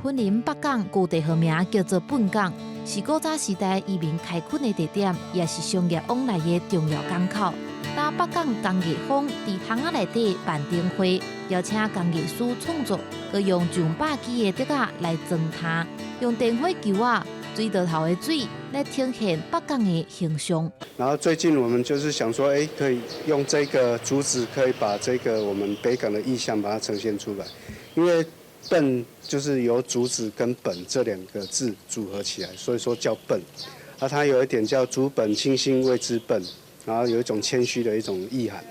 雲林北港舊地號名叫做笨港，是古早時代移民開墾的地點，也是商業往來的重要港口。當北港工藝坊佇巷仔內底辦燈會，邀請工藝師創作，閣用上百支的竹仔來裝塔，用電火球仔、水道頭的水來呈現北港的形象。然後最近我們就是想說，哎，可以用這個竹子，可以把這個我們北港的意象把它呈現出來，因為笨就是由竹子跟本這兩個字組合起來，所以說叫笨。啊，它有一點叫竹本清新謂之笨。然後有一種謙虛的一種意涵。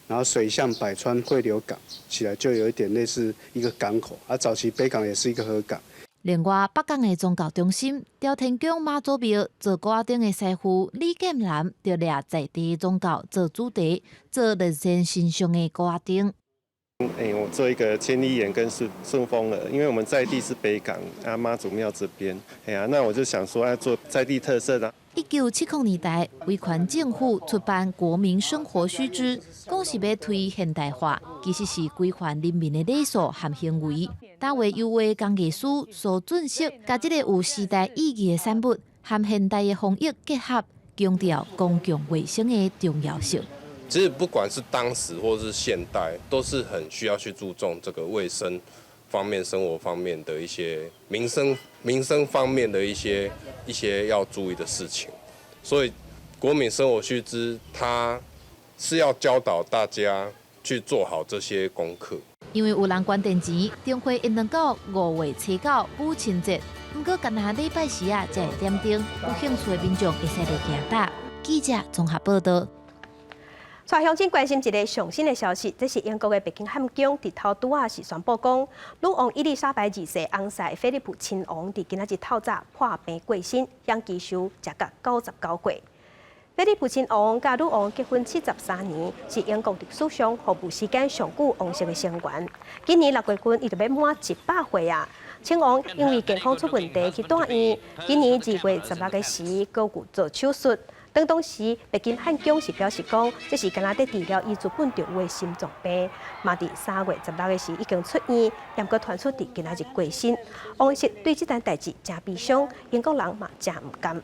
然後水向百川匯流港起來，就有一點類似一個港口。啊，早期北港也是一個河港。另外，北港的宗教中心朝天宮媽祖廟做鼓仔燈的師傅李建南，就掠在地宗教做主題，做人生身上的鼓仔燈。哎，我做一個千里眼跟順順風耳，因為我們在地是北港啊媽祖廟這邊，哎呀，那我就想說要做在地特色的。1970年代，威權政府出版《國民生活須知》，講是欲推現代化，其實是規範人民的禮數和行為。大畫油畫工藝師蘇俊色，共這个有時代意義的產物和現代的防疫結合，強調公共衛生的重要性。其實不管是當時或是現代，都是很需要去注重這個衛生方面、生活方面的一些民生方面的一些要注意的事情。所以，國民生活須知，它是要教導大家去做好這些功課。因為有人捐電錢，燈會延長到5月初9母親節。毋過，干焦禮拜時仔才會點燈，有興趣的民眾會使來行搭。記者綜合報道。帶鄉親關心一個上新的消息，這是英國的白金漢宮佇頭拄仔時宣布講，女王伊麗莎白二世翁婿菲利普親王佇今仔日透早破病過身，享耆壽食甲99歲。菲利普親王佮女王結婚73年，是英國歷史上服務時間上久王室的成員。今年6月份，伊就欲滿100歲啊！親王因為健康出問題去住院，今年2月16的時，閣有做手術。當時，白金漢宮是表示講，這是敢若佇治療伊自本就有的心臟病，嘛佇3月16的時已經出院，毋過傳出佇今仔日過身。王室對這件代誌誠悲傷，英國人嘛誠毋甘。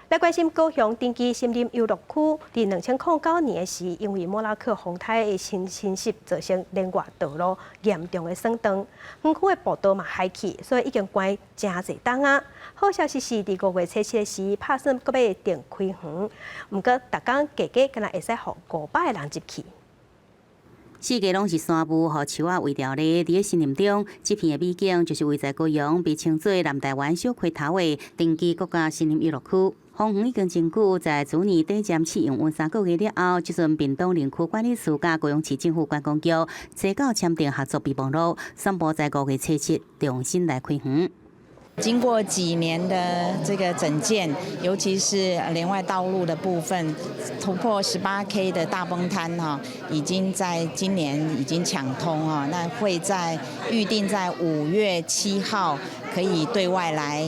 來關心高雄登基森林遊樂區，佇2009年的時，因為莫拉克風颱的侵襲，造成連外道路嚴重的損斷，園區的步道嘛害去，所以已經關誠濟冬啊。好消息是，佇5月初7的時，拍算閣欲重開園，毋過逐工加加敢若會使予500個人入去。四界攏是山霧，予樹仔圍牢咧。佇咧森林中，這片的美景就是位在高雄，被稱做南台灣小溪頭的登基國家森林遊樂區。封園已經真久，在去年底針試營運3個月了後，這陣屏東林區管理處佮高雄市政府觀光局初九簽訂合作備忘錄，宣布在5月初7重新來開園。經過幾年的這個整建，尤其是連外道路的部分，突破18K 的大崩灘哈，已經在今年已經搶通啊，那會在預定在5月7號可以對外來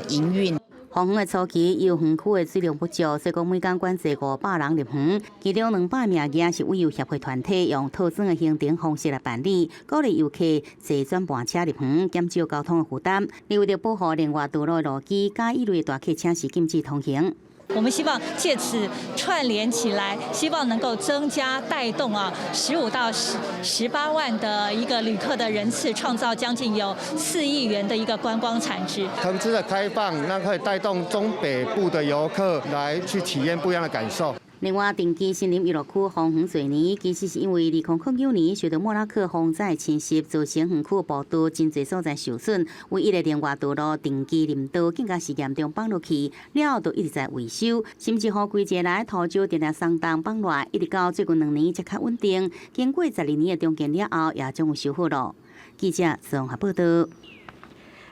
營運。封園的初期，由園區的水量不足，所以講每工管制500人入園，其中200名額是委由協會團體用套裝的行程方式來辦理，鼓勵遊客坐轉盤車入園，減少交通的負擔。另為著保護連外道路的路基，佮一類大客車是禁止通行。我們希望借此串聯起來，希望能夠增加帶動啊15到18萬的一個旅客的人次，創造將近有4億元的一個觀光產值。騰之的開放，那可以帶動中北部的遊客來去體驗不一樣的感受。另外，登基森林遊樂區封園濟年，其實是因為2009年受到莫拉克風災侵襲，造成園區步道真濟所在受損，唯一的連外道路登基林道更加是嚴重崩落去，了後就一直在維修，甚至予規個來土石定定鬆動崩落，一直到最近2年才較穩定。經過12年的重建了後，也終於修好了。記者綜合報道。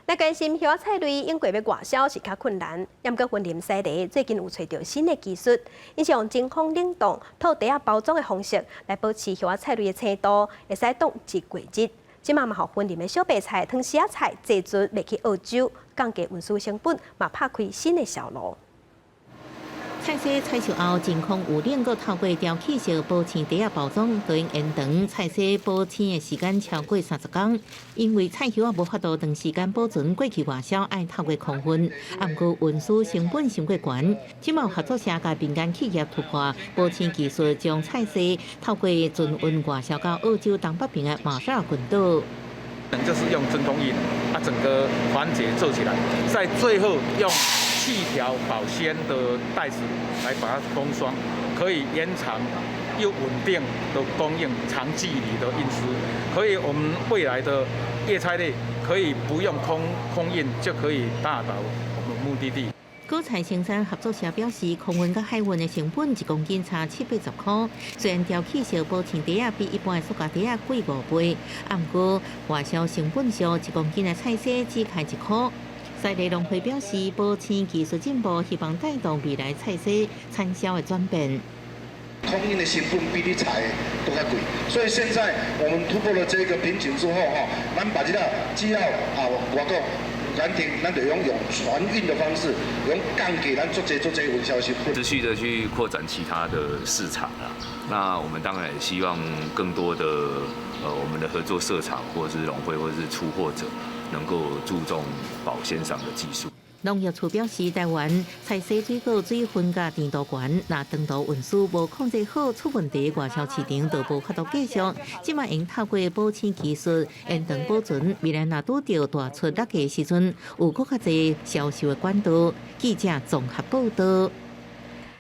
來關心葉仔菜類，應過欲外銷是較困難。毋過雲林西螺最近有揣著新的技術，𪜶是用真空冷凍、套袋仔包裝的方式來保持葉仔菜類的鮮度，會使擋一過日。這馬嘛，予雲林的小白菜、糖絲仔菜濟船賣去澳洲，降低運輸成本，嘛拍開新的銷路。菜踅採收後，真空預冷閣透過調氣式保鮮袋仔包裝，可以延長菜踅保鮮的時間超過30工。因為菜葉仔無法度長時間保存，過去外銷愛透過空運，毋過運輸成本傷過懸。這馬合作社佮民間企業突破保鮮技術，將菜踅透過船運外銷到澳洲東北邊的馬紹爾群島。就是用真空運，啊，整個環節做起來，在最後用氣條保鮮的袋子來把它封裝，可以延長又穩定的供應長距離的運輸，可以我們未來的葉菜類可以不用空運就可以到達我們目的地。果菜生產合作社表示，空運佮海運的成本一公斤差七八十箍。雖然調氣式保鮮袋仔比一般的塑膠袋仔貴五倍，啊，毋過外銷成本上一公斤的菜踅只開一箍。在地農會表示，保鮮技術進步，希望帶動未來菜踅產銷的轉變。空運的成本比你菜的閣較貴，所以現在我們突破了這個瓶頸之後，哈，咱把這個只要啊，外國。咱停，咱就用船運的方式，用降低咱足濟足濟運銷成本。持續的去擴展其他的市場啦。那我們當然也希望更多的我們的合作社場或者是農會或者是出貨者，能夠注重保鮮上的技術。農業處表示，台灣菜踅水果水分佮甜度懸，若長途運輸無控制好出問題，外銷市場就無法度繼續。這馬會透過保鮮技術延長保存，未來若拄著大出落的時陣，有閣較濟銷售的管道。記者綜合報道。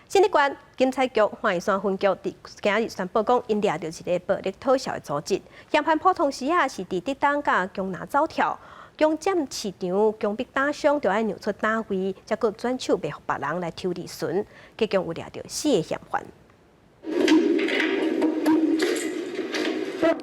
新竹縣警察局歡宜山分局佇今日宣布講，𪜶掠著一個暴力討潲的組織，嫌犯普通時仔是佇竹東佮強拿走跳。強佔市場，強迫打商，就愛讓出檔位，才閣轉手賣予別人來抽利潤，結果有掠著四个嫌犯。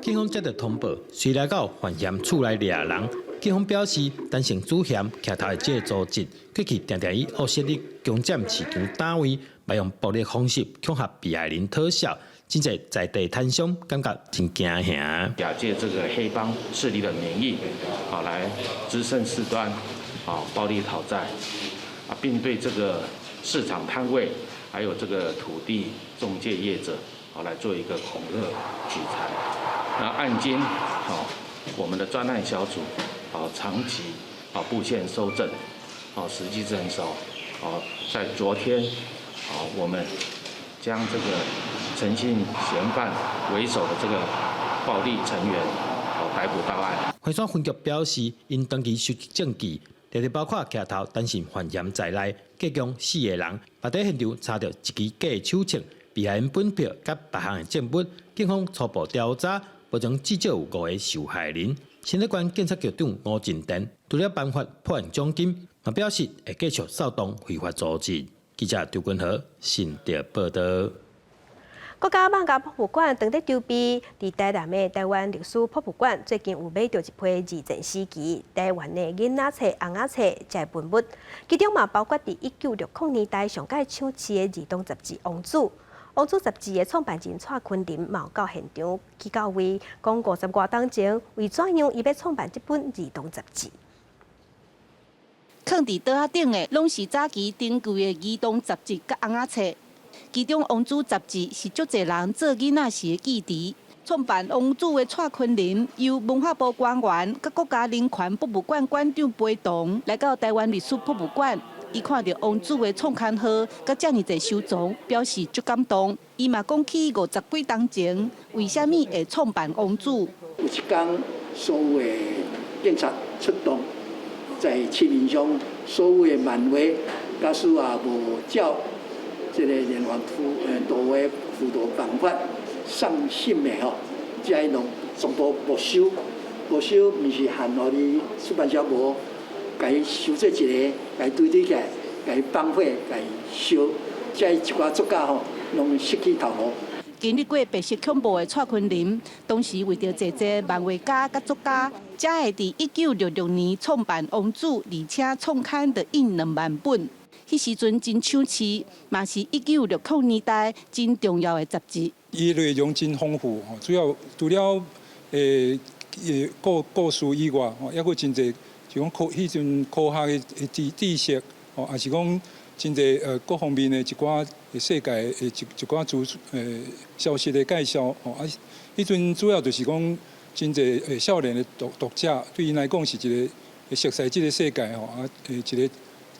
警方接到通報，隨來到范嫌厝內掠人。警方表示，陳姓主嫌徛頭的這个組織，過去定定以惡勢力強佔市場單位，嘛用暴力方式恐嚇被害人討潲，真濟在地攤商感覺真驚嚇。假借這個黑幫勢力的名義，啊，來滋生事端，啊，暴力討債，啊，並對這個市場攤位，還有這個土地中介業者，啊，來做一個恐嚇取財。那案經，啊，我們的專案小組，啊，長期啊佈線搜證，啊，實際偵搜，啊，在昨天，啊，我們將這個陳姓嫌犯為首的這個暴力成員，啊，逮捕到案。惠山分局表示，𪜶長期收集證據，特別包括徛頭陳姓犯嫌在內，共四个人，嘛佇現場查著一支假手槍、被害人本票佮別項的證物，警方初步調查，目前至少有五个受害人。新竹縣警察局長吳進田除了頒發破案獎金，嘛表示會繼續掃蕩非法組織。記者張君和新竹報道。國家萬家博物館正佇籌備，佇台南的臺灣歷史博物館最近有買著一批二戰時期臺灣的囡仔冊、尪仔冊這文物，其中嘛包括佇1960年代上蓋搶市的兒童雜誌《王子》。《王子》雜誌的創辦人蔡坤林嘛有到現場去到位，講五十外冬前為怎樣伊欲創辦這本兒童雜誌。囥佇桌仔頂的，攏是早期珍貴的兒童雜誌佮尪仔冊。其中《王子》雜誌是足濟人做囡仔時的記憶。創辦《王子》的蔡坤林，由文化部官員佮國家人權博物館館長陪同來到臺灣歷史博物館。伊看著《王子》的創刊號佮遮爾濟收藏，表示足感動。伊嘛講起五十幾冬前，為啥物會創辦《王子》？有一工，所有的警察出動，在市面上所有的漫畫，假使也無照這個連環圖圖畫輔導辦法送審的吼，這攏全部沒收，沒收，毋是限予你出版社無，共伊收做一个，共伊堆堆起來，共伊放火，共伊燒，這一寡作家吼，攏失去頭路。經歷過白色恐怖的蔡坤林，當時為著濟濟漫畫家佮作家，才會佇1966年創辦《王子》，而且創刊就印2萬本。彼時陣真搶市，嘛是1960年代真重要的雜誌。伊內容真豐富，主要除了故事以外，吼，抑閣真濟，就講科彼陣科學的知識，吼，也是講真濟各方面的一寡世界的一寡資消息的介紹，吼啊，彼陣主要就是講真濟少年的讀者對𪜶來講是一個熟悉這個世界吼啊一個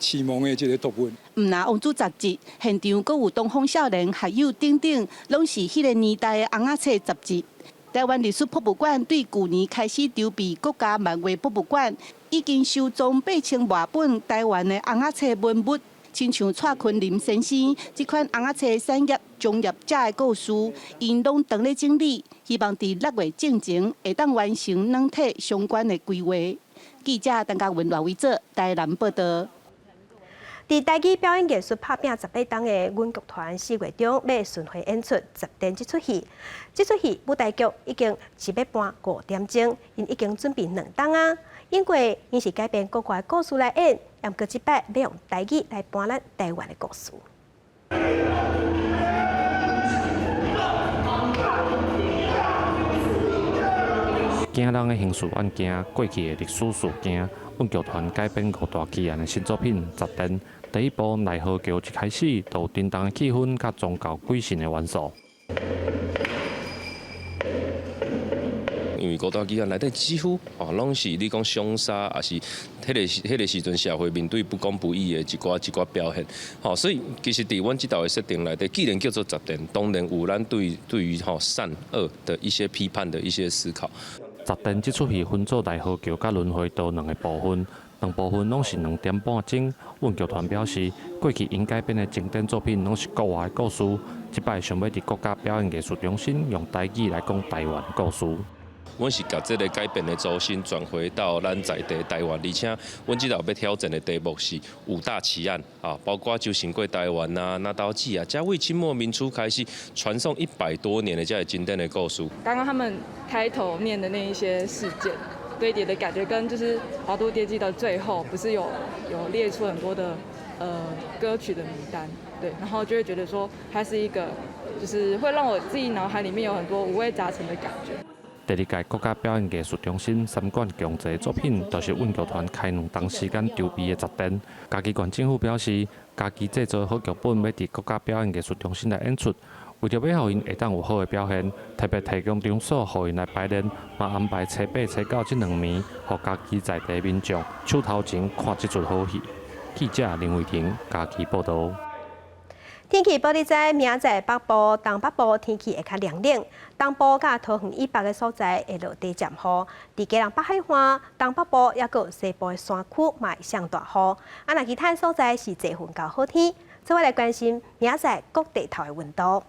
啟蒙的一個讀物。毋若《王子》雜誌，現場閣有東方少年學友等等，攏是彼個年代的尪仔冊雜誌。臺灣歷史博物館對舊年開始籌備國家漫畫博物館，已經收藏八千外本臺灣的尪仔冊文物。親像蔡坤林先生這款尪仔冊產業從業者的故事，𪜶攏當咧整理，希望佇6月進前會當完成軟體相關的規劃。記者陳嘉文、賴維哲台南報道。佇台語表演藝術拍拚18冬的阮劇團4月中欲巡迴演出《十殿》這齣戲，這齣戲舞台劇已經是欲搬5點鐘，𪜶已經準備2冬啊。因為𪜶是改編國外故事來演，毋過這擺欲用台語來搬咱台灣的故事。驚人的刑事案件，過去的歷史事件，阮劇團改編五大奇案的新作品《十殿》，第一部奈何橋一開始就有震動的氣氛，佮宗教鬼神的元素。因為五大奇案內底幾乎哦，攏是你講兇殺，抑是彼個時陣社會面對不公不義的一寡一寡表現，吼，所以其實佇阮這道的設定內底，既然叫做十殿，當然有咱對於吼善惡的一些批判的一些思考。十殿這齣戲分做奈何橋佮輪迴道兩個部分，兩部分攏是2點半鐘。阮劇團表示，過去𪜶改編的經典作品攏是國外的故事，這擺想欲佇國家表演藝術中心用台語來講台灣故事。阮是共這個改編的軸心轉回到咱在地台灣，而且阮這道欲挑戰的題目是五大奇案啊，包括周神過台灣啊、拿刀記啊，這為清末民初開始傳頌100多年的這个經典的故事。剛剛他們開頭念的那一些事件堆疊的感覺，跟就是《華都爹記》的最後，不是有列出很多的歌曲的名單，對，然後就會覺得說，它是一個，就是會讓我自己腦海裡面有很多五味雜陳的感覺。第二屆國家表演藝術中心三館強制作品，就是阮劇團開2冬時間籌備的《十殿》。嘉義縣政府表示，家己製作好劇本，欲佇國家表演藝術中心來演出，為著欲予𪜶會當有好的表現，特別提供場所予𪜶來排練，嘛安排初八、初九這兩暝，予嘉義在地民眾手頭前看這齣好戲。記者林慧婷嘉義報導。天氣報你知，明仔載北部、東北部天氣會較涼冷，東部佮桃園以北的所在會落短暫雨。佇基隆北海岸、東北部抑閣有西部的山區嘛會上大雨。啊，若其他所在是濟雲到好天。做伙來關心明仔載各地頭的溫度。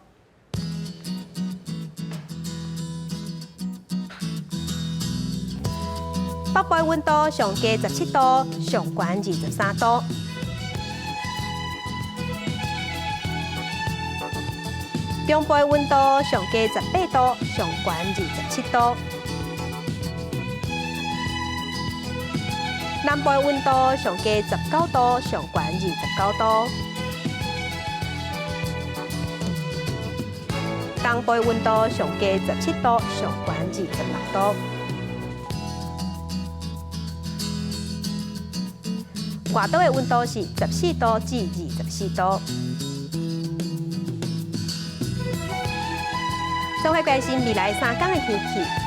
北部的溫度上低17度，上懸23度。中部的溫度上低18度，上懸27度。南部的溫度上低19度，上懸29度。東部的溫度上低17度，上懸26度。外島的溫度是14度至24度。做伙關心未來3天的天氣。